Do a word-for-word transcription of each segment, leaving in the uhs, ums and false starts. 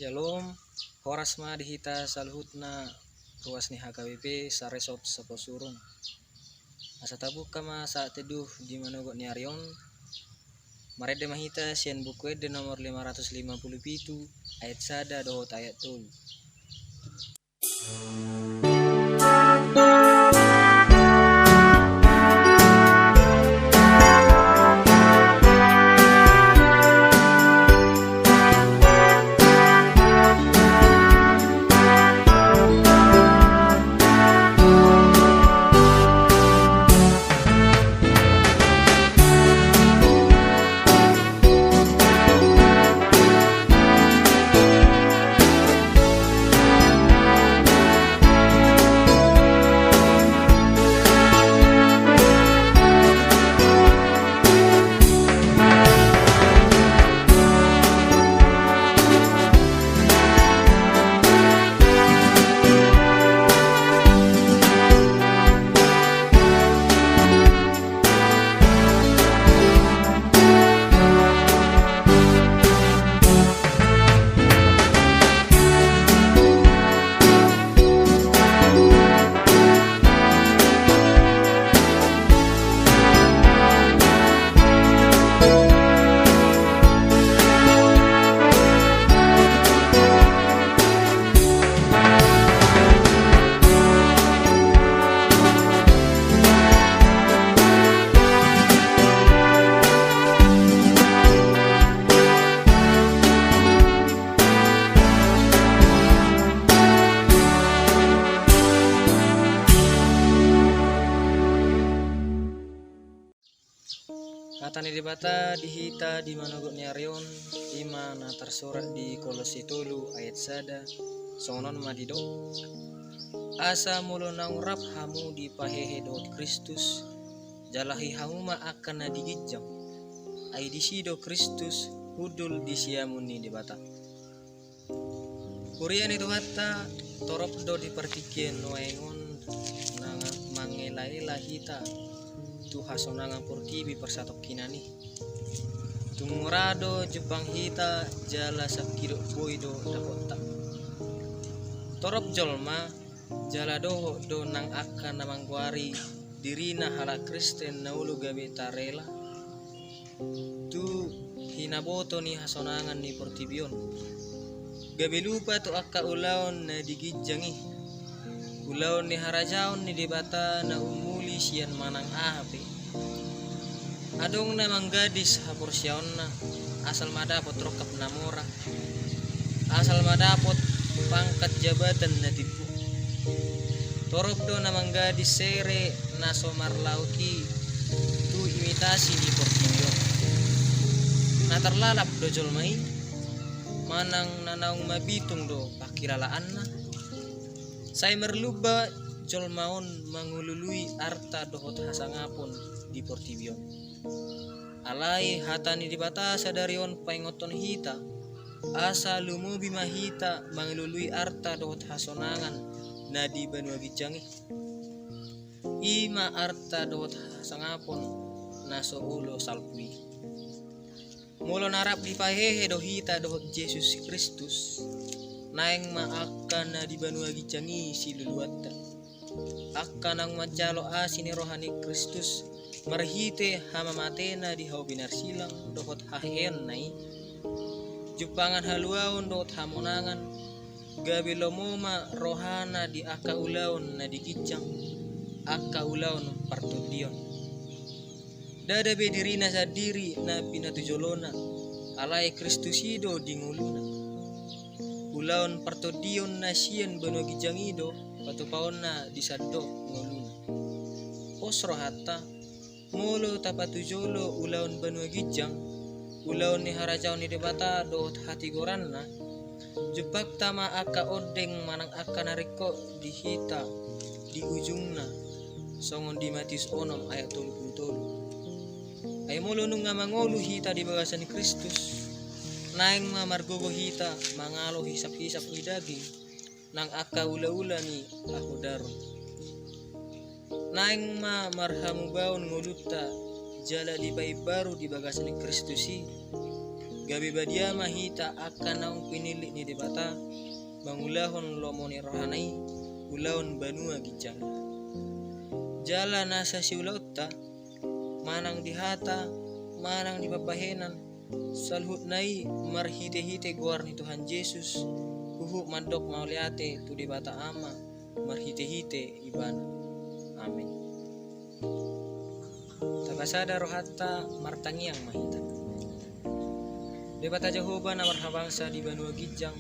Syalom, horas ma di hita saluhutna ruas ni H K B P Saresop Saposurung. Asa tabuka ma saat teduh di manogot ni ari on. Marende ma hita sian Buku Ende nomor lima ratus lima puluh pitu, ayat sada dohot ayat tolu. Hata ni Debata di hita di manogot ni ari on, i ma na tarsurat di Kolose tolu ayat sada, songon on ma didok: Asa molo naung rap hamu dipahehe dohot Kristus, jalahi hamu ma angka na di ginjang, ai disi do Kristus hundul di siamun ni Debata. Huria ni Tuhanta, torop do di partingkian nuaeng on na mangelaela hita tu hasonangan portibi parsatongkinan i. Tung ra do jumpang hita jala sangkidop boi do dapotta. Torop jolma jala dohot do nang angka na manggoari dirina halak Kristen na olo gabe tarela tu hinaboto ni hasonangan ni portibi on, gabe lupa tu angka ulaon na di ginjang i, ulaon ni harajaon ni Debata na ummuli sian manang aha pe. Adong na manggadis haporseaonna, asal ma dapot rongkap na mora, asal ma dapot pangkat jabatan na timbo. Torop do na manggadis sere na so marlaok i tu imitasi ni portibi on. Na tarlalap do jolma i, manang na naung mabitung do pangkilalaanna. Sai marlumba jolma on mangulului arta dohot hasangapon di portibi on. Alai hata ni Debata sadari on paingothon hita, asa lumobi ma hita mangulului arta dohot hasonangan na di banua ginjang i. I ma arta dohot hasangapon na so olo salpu i. Molo na rap dipahehe do hita dohot Jesus Kristus, naeng ma angka na di banua ginjang i siluluanta. Angka naung manjalo asi ni roha ni Kristus marhite hamamatena di hau pinarsilang dohot haheheonna i, jumpangan haluaon dohot hamonangan, gabe lomo ma rohana di angka ulaon na di ginjang, angka ulaon partondion. Ndada be dirina sandiri na pinatujolona, alai Kristus i do di ngoluna. Ulaon partondion na sian banua ginjang i do patupaonna di sandok ngoluna. Pos rohanta, molo tapatujolo ulaon banua ginjang, ulaon ni harajaon ni Debata dohot hatigoranna, jumpangta ma angka ondeng manang angka na ringkot di hita di ujungna, songon di Matius onom ayat tolu pulu tolu. Ai molo nunga mangolu hita di bagasan Kristus, naeng ma margogo hita mangalo hisap-hisap ni daging nang angka ulaula ni hahodaron. Naeng ma marhamubaon ngolunta jala dipaimbaru di bagasan Kristus i. gabe badia ma hita angka naung pinillit ni Debata, mangulahon lomo ni rohana i, ulaon banua ginjang i. Jala nasa siulaonta, manang di hata, manang di pambahenan, saluhutna i marhite-hite goar ni Tuhan Jesus, huhut mandok mauliate tu Debata Ama, marhite-hite Ibana. Amen. Tapasada rohanta, martangiang ma hita. Debata Jahowa na marhabangsa di banua ginjang,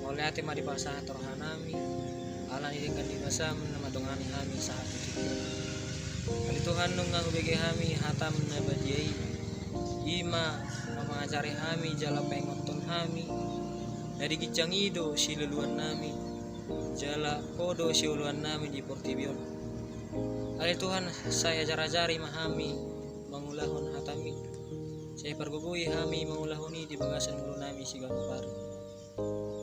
mauliate ma dipasahat rohanami, ala ni denggan ni basam na mandongani hami sahat tu tingki on. Ale Tuhan, nunga hubege hami hatam na badia i, i ma na mangajari hami jala paingothon hami, na di ginjang i do siluluannami, jala Ho do sioloannami di portibi on. Ale Tuhan, sai ajar-ajari ma hami mangulahon hatami. Sai pargogoi hami mangulahon i di bagasan ngolunami siganup ari.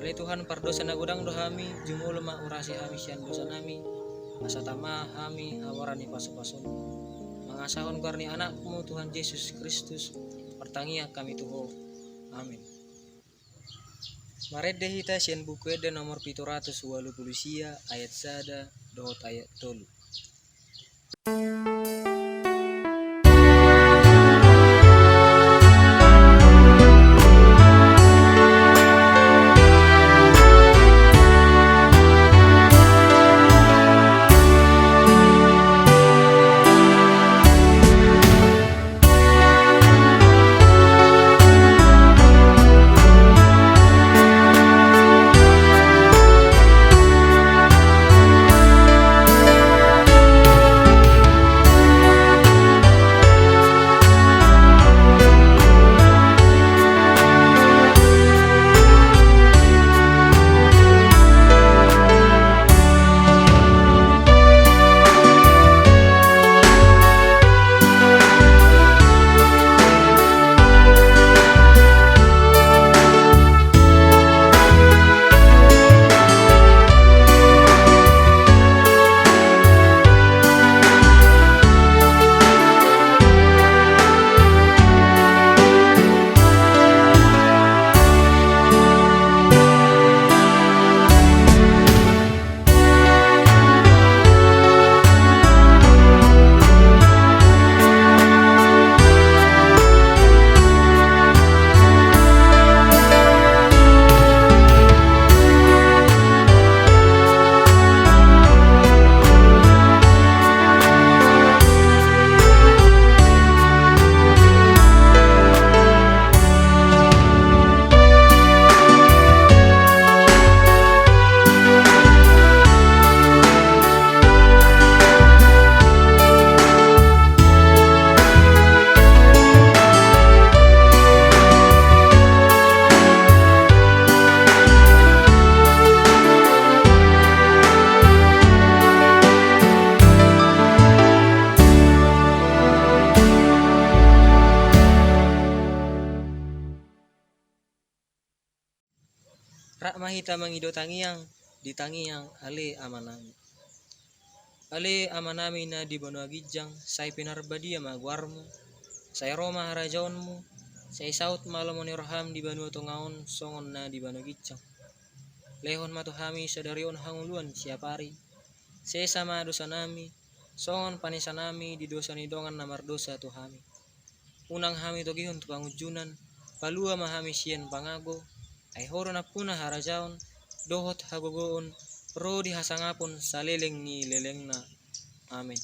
Ale Tuhan, pardosa na godang do hami, jumolo ma urasi hami sian dosanami, asa tama hami hamoraon ni pasu-pasu-Mu. Mangasahon goar ni Anakmu Tuhan Jesus Kristus, martangiang hami tu Ho. Amen. Marende hita sian Buku Ende nomor pitu ratus ualu pulu sia, ayat sada dohot ayat tolu. Rap ma hita mangido tangiang di tangiang Ale Amanami. Ale Amanami na di banua ginjang, sai pinarbadia ma goarmu, sai ro ma harajaonmu, sai saut ma lomo ni roham di banua tonga on songon na di banua ginjang. Lehon ma tu hami sadari on hangoluan siapari, sesa ma dosanami, songon panesanami di dosa ni dongan na mardosa tu hami. Unang hami togihon tu pangunjunan, palua ma hami sian pangago, ai Ho do nampuna harajaon, dohot hagogoon, ro di hasangapon saleleng ni lelengna. Amen.